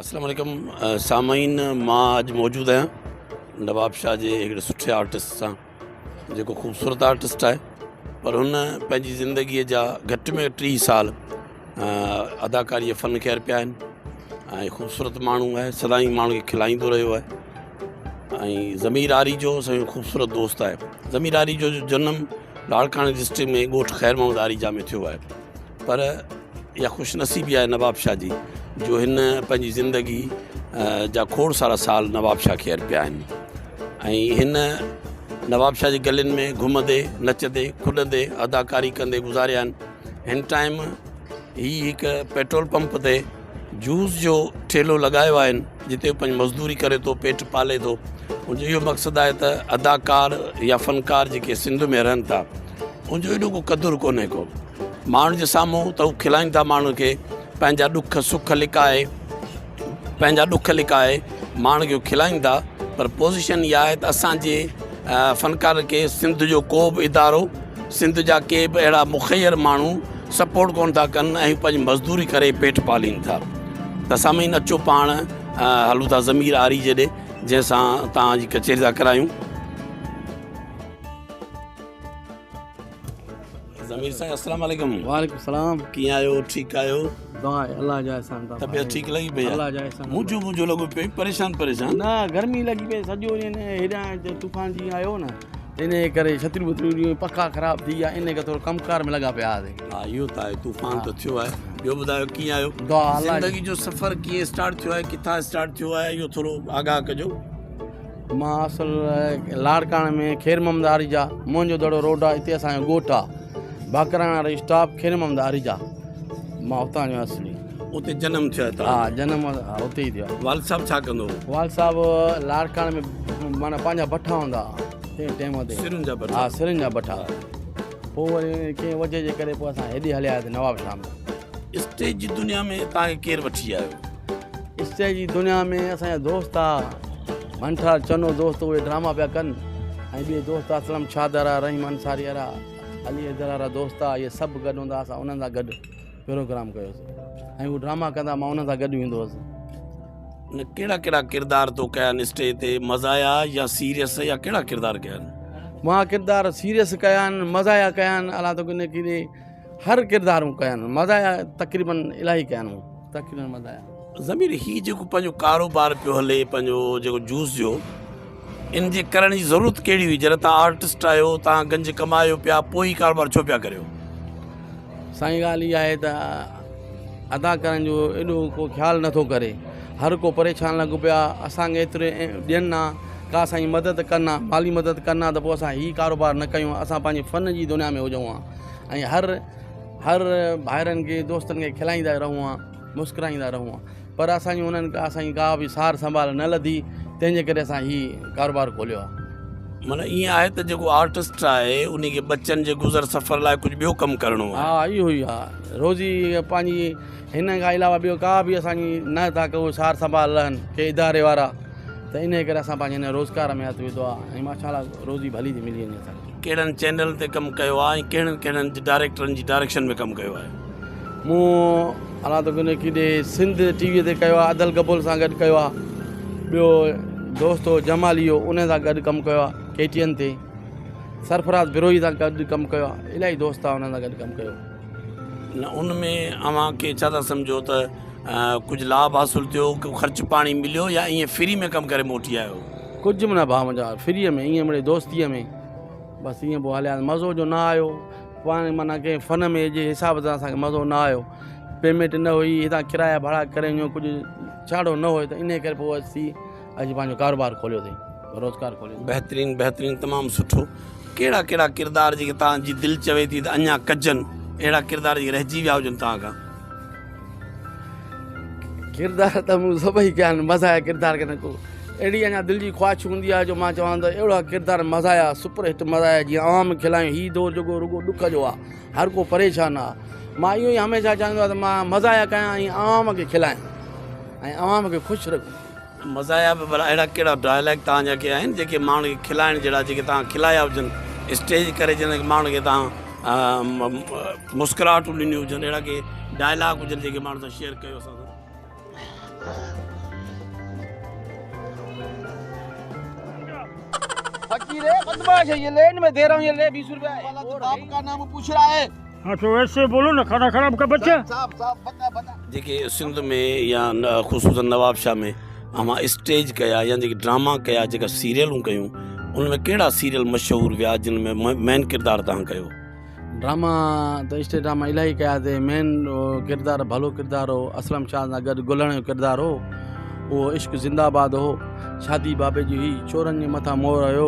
السلام عليڪم سامعين مان اڄ موجود آهيان نواب شاهه جي هڪڙي سٺي آرٽسٽ سان جيڪو خوبصورت آرٽسٽ آهي پر هن پنهنجي زندگيء جا گهٽ ۾ گهٽ 30 سال اداڪاري جي فن کي ارپيا آهن ۽ خوبصورت ماڻهو آهي سدائين ماڻهن کي کلائيندو رهيو آهي ۽ ضمير آريجو اسان جو خوبصورت دوست آهي ضمير آريجو جو جنم لاڙڪاڻي ڊسٽرڪٽ ۾ ڳوٺ خير محمد آريجا ۾ ٿيو آهي پر اها خوش نصيبي آهي نواب شاهه جي جو هن پنهنجي زندگي جا کوڙ سارا سال نواب شاهه کي ارپيا آهن ۽ هن نواب شاهه جي گلين ۾ گهمندي نچندي کڏندي اداڪاري ڪندي گذاريا آهن هن ٽائيم هي هڪ پيٽرول پمپ تي جوس جو ٺيلو لڳايو آهن جتي هو پنهنجي مزدوري ڪري ٿو پيٽ پالي ٿو ان جو اهو مقصد آهي ته اداڪار يا فنڪار جيڪي سنڌ ۾ رهن ٿا ان جو ايڏو ڪو قدر ڪونهي ڪو ماڻهن جي سامهون ته هو کلائين ٿا ماڻهن کي پنهنجا ڏک سک لڪائي پنهنجا ڏک لڪائي ماڻهن کي کلائين ٿا پر پوزيشن اها آهي ته اسانجي فنڪارن کي سنڌ جو ڪو به ادارو سنڌ جا ڪي به اهڙا مخير ماڻهو سپورٽ ڪونه ٿا ڪن ۽ پنهنجي مزدوري ڪري پيٽ پالين ٿا ته سامعين اچو پاڻ هلون ٿا ضمير آريجي ڏي جنهن سان توهان جي ڪچهري ٿا ڪرايون. ضمير سائين السلام عليڪم. وعليڪم السلام. ڪيئن آهيو ٺيڪ آهيو؟ دعا آهي الله جا احسان تان. طبيعت ٺيڪ لڳي پئي آهي؟ الله جا احسان. منجهو منجهو لڳو پيو پريشان پريشان. نه گرمي لڳي پئي سڄو ڏينهن هيڏانهن طوفان جيئن آيو نه ان ڪري ڇتريون بتريون پکا خراب ٿي ويا ان ڪري ٿورو ڪم ڪار ۾ لڳا پيا هئاسين. ها اهو ته آهي طوفان ته ٿيو آهي ٻيو ٻڌايو ڪيئن آهيو؟ دعا الله زندگي جو سفر ڪيئن اسٽارٽ ٿيو آهي ڪٿان اسٽارٽ ٿيو آهي اهو ٿورو آگاهه ڪجو. مان اصل لاڙڪاڻي ۾ خير محمد آريجا موهن جو دڙو روڊ آ اتي اسان جو ڳوٺ آ باقراڻا وارو اسٽاپ خير محمد آريجا مان اتان جو اصلي. اتي جنم ٿيو آهي توهان جو؟ ها جنم اتي ئي ٿيو آهي. والد صاحب ڇا ڪندو هو؟ والد صاحب لاڙڪاڻي ۾ معنيٰ پنهنجا بٺا هوندا هئا تنهن ٽيم تي. سرن جا بٺا. ها سرن جا بٺا. پوء وري ڪنهن وجه جي ڪري پوء اسان هيڏي هليا آياسين نواب شاهه ۾. اسٽيج جي دنيا ۾ توهان کي ڪير وٺي آيو؟ اسٽيج جي دنيا ۾ اسان جا دوست آ منٺار چنو دوست اهي ڊراما پيا ڪن ۽ ٻئي دوست اسلم شاد وارا رحيم انصاري وارا علي حيدر وارا دوست آ اهي سڀ گڏ هوندا اسان انهن سان گڏ پروگرام ڪيوسي ۽ هو ڊراما ڪندا مان انهن سان گڏ ويندو هوس. نه ڪهڙا ڪهڙا ڪردار تو ڪيا آهن اسٽيج تي مزايا يا سيريس يا ڪهڙا ڪردار ڪيا آهن؟ مان ڪردار سيريس ڪيا آهن مزايا ڪيا آهن الله تو ڪني ڪني هر ڪردار مون ڪيا آهن مزايا تقريبن الاهي ڪيا آهن مون تقريبن مزايا. ضمير هي جيڪو پنهنجو ڪاروبار پيو هلي پنهنجو جيڪو جوس جو ان جي ڪرڻ جي ضرورت ڪهڙي هئي جڏهن تان آرٽسٽ آهيو تان گنج ڪمايو پيا پوء هي ڪاروبار ڇو پيا ڪريو. سائين ڳالهه اها آهي ته اداڪارن جو ايڏو ڪو خيال نٿو ڪري هر ڪو پريشان لڳو پيو آهي اسان کي ايترو ڏين نا ڪا اسان جي مدد ڪن ها مالي مدد ڪن ها ته پوء اسان هي ڪاروبار نه ڪيون ها اسان پنهنجي فن جي دنيا ۾ هجون ها ۽ هر هر ڀائرن کي دوستن کي کلائيندا رهون ها مسڪرائيندا رهون ها پر اسان جي انهن اسان جي ڪا به سار سنڀال نه لڌي تنهن جي ڪري اسان هي ڪاروبار کوليو آهي. معنيٰ ائين آهي ته جيڪو آرٽسٽ آهي انهي کي ٻچن جي گذر سفر لاء ڪجهه ٻيو ڪم ڪرڻو آهي. ها اهو ئي آهي روزي پنهنجي هن کان علاوه ٻيو ڪا به اسان جي نه ٿا ڪو سار سنڀال لهن ڪي اداري وارا ته انهي ڪري اسان پنهنجي هن روزگار ۾ هٿ وڌو آهي ۽ ماشاء الله روزي ڀلي ٿي ملي وڃي اسان کي. ڪهڙن چينلن تي ڪم ڪيو آهي ۽ ڪهڙن ڪهڙن ڊائريڪٽرن جي ڊائريڪشن ۾ ڪم ڪيو آهي؟ مون الله تو ڪنهن ڪيڏي سنڌ ٽي وي تي ڪيو آهي ادل گبول سان گڏ ڪيو آهي ٻيو دوست هو جمالي هو ان سان گڏ ڪم ڪيو آهي ڪي ٽي اين تي سرفراز بروهي سان گڏ ڪم ڪيو آهي الاهي دوست آهي انهن سان گڏ ڪم ڪيو. نه ان ۾ اوهان کي ڇا ٿا سمجهو ته ڪجهه لاڀ حاصل ٿيو ڪو خرچ پاڻي مليو يا ائين فري ۾ ڪم ڪري موٽي آيو؟ ڪجهه به نه ڀاء منهنجا فريء ۾ ائين مڙئي دوستيء ۾ بس ائين پوء هليا مزو جو نه آيو پاڻ معنيٰ ڪنهن فن ۾ جي حساب سان اسان کي مزو نه آيو پيمينٽ نه هئي هتان ڪرايا ڀاڙا ڪري وڃو ڪجهه چاڙهو نه هيو ته انهي ڪري پوء اسين اڄ پنهنجو ڪاروبار کوليو اٿئي روزگار کوليو. بهترين بهترين تمام سٺو ڪهڙا ڪهڙا ڪردار جيڪي توهان جي دل چوي ٿي ته اڃا ڪجن اهڙا ڪردار جيڪي رهجي ويا هجن توهان کان. ڪردار ته مون سڀئي ڪيا آهن مزاحيه ڪردار ڪنهن ڪو اهڙي اڃا دل جي خواهش هوندي آهي جو مان چوان ته اهڙا ڪردار مزاحيه سپر هٽ مزاحيه جيئن عوام کلايون هي دور جيڪو رڳو ڏک جو آهي هر ڪو پريشان آهي مان اهو ئي هميشه چاهيندو آهيان ته مان مزاحيه ڪيان ۽ عوام کي کلايان ۽ عوام کي خوش رکون. مزاحيه به ڀلا اهڙا ڪهڙا ڊائلاگ توهان جا ڪي آهن جيڪي ماڻهن کي کلائڻ جهڙا جيڪي توهان کلايا هجن اسٽيج ڪري جن ماڻهن کي توهان مسڪراهٽون ڏنيون هجن اهڙا ڪي ڊائلاگ هجن جيڪي ماڻهن سان شيئر ڪيو اسان سان. फकीर है बदमाश है ये ले इनमें दे रहा हूँ ये ले 20 रुपया है बाप का नाम पूछ रहा है हाँ तो ऐसे बोलो ना खाना खराब का बच्चा साहब साहब बता बता जेके सिंध में या ख़ुसूसन नवाबशाह में अव्हां स्टेज कया या जेके ड्रामा कया जेका सीरियलूं कयूं उन में कहिड़ा सीरियल मशहूर विया जिन में मेन किरदारु तव्हां कयो? ड्रामा त स्टेज ड्रामा इलाही कयासीं मेन किरदार भलो किरदार हो असलम शाह सां गॾु गुलण जो किरदार हो उहो इश्क ज़िंदाबाद हो शादी बाबे जी हुई चोरनि जे मथां मोर हुयो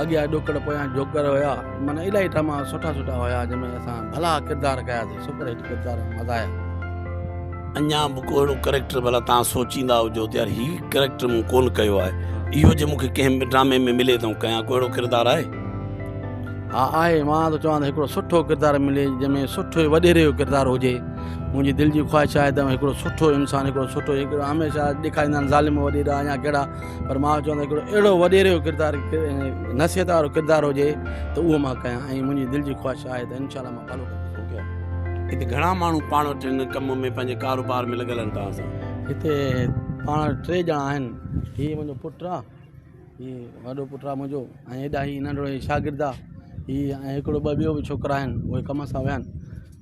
अॻियां ॾोकड़ पोयां जोकर हुया माना इलाही ड्रामा सुठा सुठा हुया जंहिंमें असां भला किरदार कयासीं सुपर हिट किरदार मज़ा आया। अञा बि को अहिड़ो करेक्टर भला तव्हां सोचींदा हुजो त यार ही करेक्टर मूं कोन कयो आहे इहो जे मूंखे कंहिं बि ड्रामे में मिले त आउं कयां को अहिड़ो किरदारु आहे? हा आहे मां त चवां त हिकिड़ो सुठो किरदारु मिले जंहिंमें सुठो वॾेरे जो किरदारु हुजे मुंहिंजी दिलि जी ख़्वाहिश आहे त हिकिड़ो सुठो इंसान हिकिड़ो सुठो हिकिड़ो हमेशह ॾेखारींदा आहिनि ज़ालिम वॾेरा या कहिड़ा पर मां चवंदो हिकिड़ो अहिड़ो वॾेरे जो किरदारु नसीहत वारो किरदारु हुजे त उहो मां कयां ऐं मुंहिंजी दिलि जी ख़्वाहिश आहे त इनशा मां भलो कंदुसि। हिते घणा माण्हू पाण वटि हिन कम में पंहिंजे कारोबार में लॻल आहिनि तव्हां सां? हिते पाण वटि टे ॼणा आहिनि हीउ मुंहिंजो पुटु आहे हीउ वॾो पुटु आहे मुंहिंजो ऐं हेॾा हीउ नंढड़ो हीउ शागिर्द आहे हीउ ऐं हिकिड़ो ॿ ॿियो बि छोकिरा आहिनि उहे कम सां विया आहिनि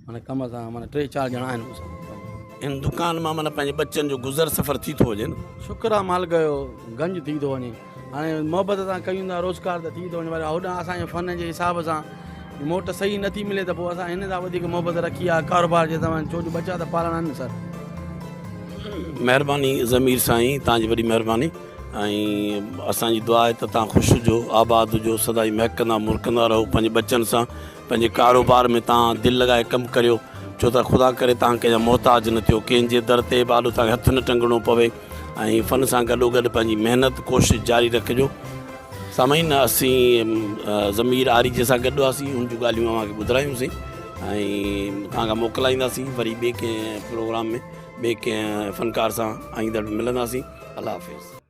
माना कम सां माना टे चारि ॼणा आहिनि मूंसां। हिन दुकान मां माना पंहिंजे ॿचनि जो गुज़र सफ़र थी थो वञे न? शुक्र आहे मालिक जो गंज थी थो वञे हाणे मोहबत सां कयूं था रोज़गार त थी थो वञे पर होॾां असांजे फन जे हिसाब सां मोट सही नथी मिले त पोइ असां हिन सां वधीक मोहबत रखी आहे कारोबार जे सां छो जो ॿचा त पालणा आहिनि सर। महिरबानी ज़मीर साईं तव्हांजी वॾी महिरबानी ऐं असांजी दुआ आहे त तव्हां ख़ुशि हुजो आबाद हुजो सदाई महकंदा मुरकंदा रहो पंहिंजे ॿचनि सां पंहिंजे कारोबार में तव्हां दिलि लॻाए कमु करियो छो त ख़ुदा करे तव्हां कंहिंजा मोहताज न थियो कंहिंजे दर ते बि आॾो तव्हांखे हथु न टंगणो पवे ऐं फ़न सां गॾोगॾु पंहिंजी महिनत कोशिश जारी रखिजो। सामाइन असीं ज़मीर आरीजे सां गॾु हुआसीं हुन जूं ॻाल्हियूं अव्हांखे ॿुधारायूंसीं ऐं तव्हां खां मोकिलाईंदासीं वरी ॿिए कंहिं प्रोग्राम में ॿिए कंहिं फ़नकार सां आईंदड़ मिलंदासीं। अलाह हाफ़िज़।